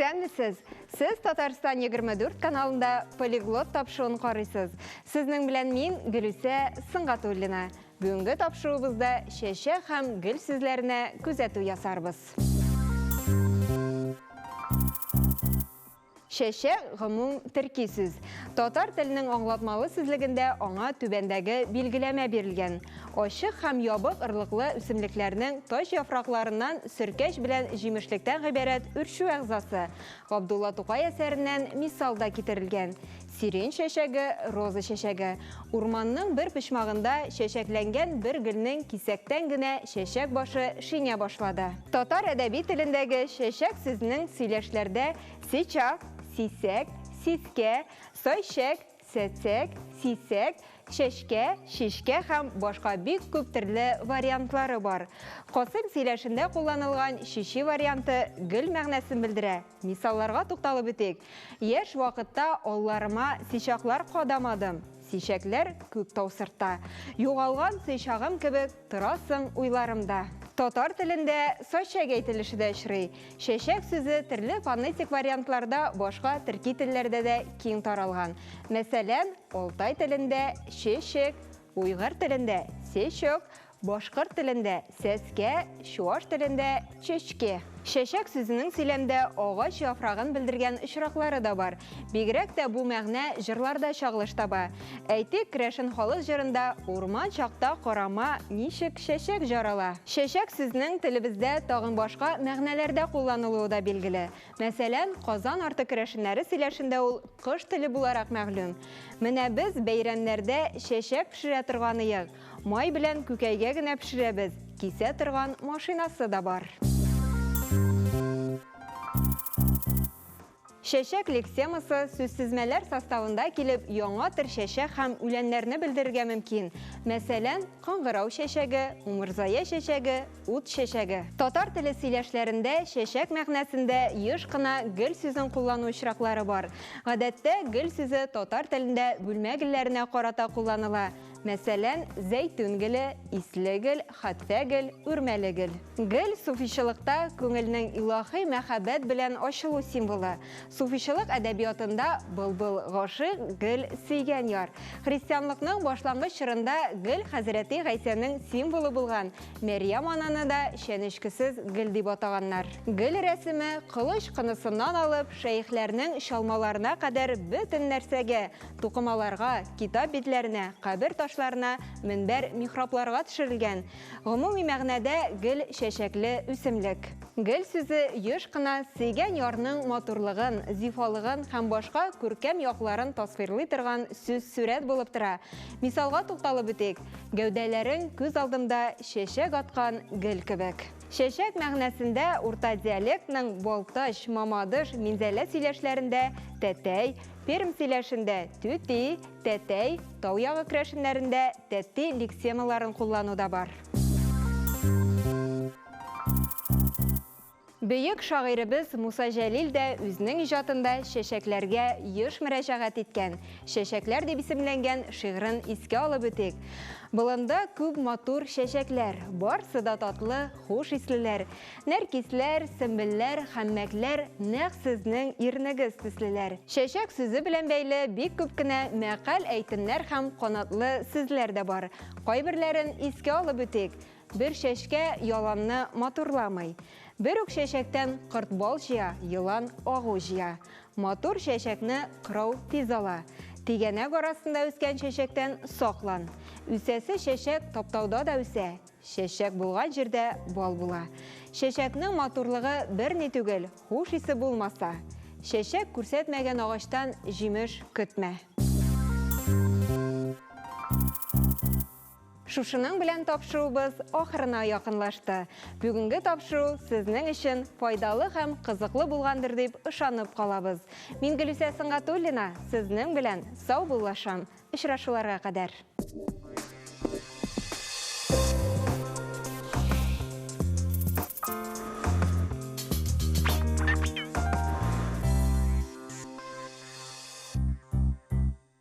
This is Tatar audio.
Исәнмесез! Сез Татарстан 24 каналында Полиглот тапшыруын карыйсыз. Сезнең белән мин, Гөлүсә Сөнгатуллина. Бүгенге тапшыруыбызда чәчәк һәм гөл сүзләренә күзәтү ясарбыз. Чәчәк, гомум төрки сүз. Татар теленең аңлатмалы сүзлегендә аңа түбәндәге билгеләмә бирелгән, Ачык һәм ябык орлыклы үсемлекләрнең таҗ яфракларыннан сөркәч белән җимешлектән гыйбарәт үрчү әгъзасы. Габдулла Тукай әсәреннән мисал да китерелгән. Сирень чәчәге, роза чәчәге. Урманның бер почмагында чәчәкләнгән бер гөлнең кисәктән генә чәчәк башы шиңә башлады. Татар әдәби телендәге чәчәк сүзенең сөйләшләрдә сечак, сисәк, сискә, сайчәк, сәцәк, сисәк, чәчкә, чичкә һәм башка бик күп төрле вариантлары бар. Касыйм сөйләшендә кулланылган чичи варианты гөл мәгънәсен белдерә. Мисалларга тукталып үтик. Яшь вакытта алларыма сичаклар кадамадым, Сичәкләр күк тау сыртта. Югалган сыйчагым кебек торасың уйларымда. Татар телендә сачәк әйтелеше дә очрый. Чәчәк сүзе төрле фонетик вариантларда башка төрки телләрдә дә киң таралган. Мәсәлән, алтай телендә чечек, уйгыр телендә сечок, Башкорт телендә, сәскә, чуаш телендә, чәчкә. Чәчәк сүзенең сөйләмдә агач яфрагын белдергән очраклары да бар. Бигрәк тә бу мәгънә җырларда чагылыш таба. Әйтик, керәшен халык җырында Урман чакта карама, ничек чәчәк җарала. Чәчәк сүзенең телебездә тагын башка мәгънәләрдә кулланылуы да билгеле. Мәсәлән, Казан арты керәшеннәре сөйләшендә ул кош теле буларак мәгълүм. Менә без бәйрәмнәрдә чәчәк пешерә торганыек. Май белән күкәйгә генә пешерәбез, кисә торган машинасы да бар. Чәчәк лексемасы сүзтезмәләр составында килеп яңа төр чәчәк һәм үләннәрне белдерергә мөмкин. Мәсәлән, кыңгырау чәчәге, умырзая чәчәге, ут чәчәге. Татар теле сөйләшләрендә чәчәк мәгънәсендә еш кына гөл сүзен куллану очраклары бар. Гадәттә, гөл сүзе татар телендә бүлмә гөлләренә карата кулланыла. Мәсәлән, зәйтүн гөле, исле гөл, хәтфә гөл, үрмәле гөл. Гөл, суфичылыкта күңелнең илаһи мәхәббәт белән ачылу символы. Суфичылык әдәбиятында былбыл гашыйк, гөл, сөйгән яр. Христианлыкның башлангыч чорында гөл хәзрәти Гайсәнең символы булган, Мәрьям ананы да чәнечкесез гөл дип атаганнар. Гөл рәсеме кылыч кынысыннан алып, шәехләрнең чалмаларына кадәр бөтен нәрсәгә, Тукымаларга, китап битләренә, кабер ташларына, мөнбәр-михрабларга төшерелгән. Гомуми мәгънәдә гөл, чәчәкле үсемлек. Гөл сүзе еш кына сөйгән ярның матурлыгын, зифалыгын һәм башка күркәм якларын тасвирлый торган сүз-сурәт булып тора. Мисалга тукталып үтик, Гәүдәләрең күз алдымда чәчәк аткан гөл кебек. Чәчәк мәгънәсендә урта диалектның Балтач, Мамадыш, Минзәлә сөйләшләрендә тәтәй, Пермь сөйләшендә түти, тәтәй, тау ягы керәшеннәрендә тәти лексемаларын куллану да бар. Бөек шагыйребез Муса Җәлил дә үзенең иҗатында чәчәкләргә еш мөрәҗәгать иткән. Чәчәкләр дип исемләнгән шигырен искә алып үтик. Болында күп матур чәчәкләр, барсы да татлы, хуш ислеләр. Нәркисләр, сөмбелләр һәм мәкләр нәкъ сезнең ирнегез төслеләр. Чәчәк сүзе белән бәйле бик күп кенә мәкаль-әйтемнәр һәм канатлы сүзләр дә бар. Кайберләрен искә алып үтик. Бер чәчкә яланны матурламый. Бер үк чәчәктән корт бал җыя, елан агу җыя. Матур чәчәкне кырау тиз ала. Тигәнәк арасында үскән чәчәктән саклан. Үсәсе чәчәк таптауда да үсә. Чәчәк булган җирдә бал була. Чәчәкнең матурлыгы берни түгел, хуш исе булмаса. Чәчәк күрсәтмәгән агачтан җимеш көтмә. Шушының белән тапшыруыбыз ахырына якынлашты. Бүгенге тапшыру сезнең өчен файдалы һәм кызыклы булгандыр дип ышанып калабыз. Мин Гөлүсә Сөнгатуллина сезнең белән саубуллашам. Очрашуларга кадәр.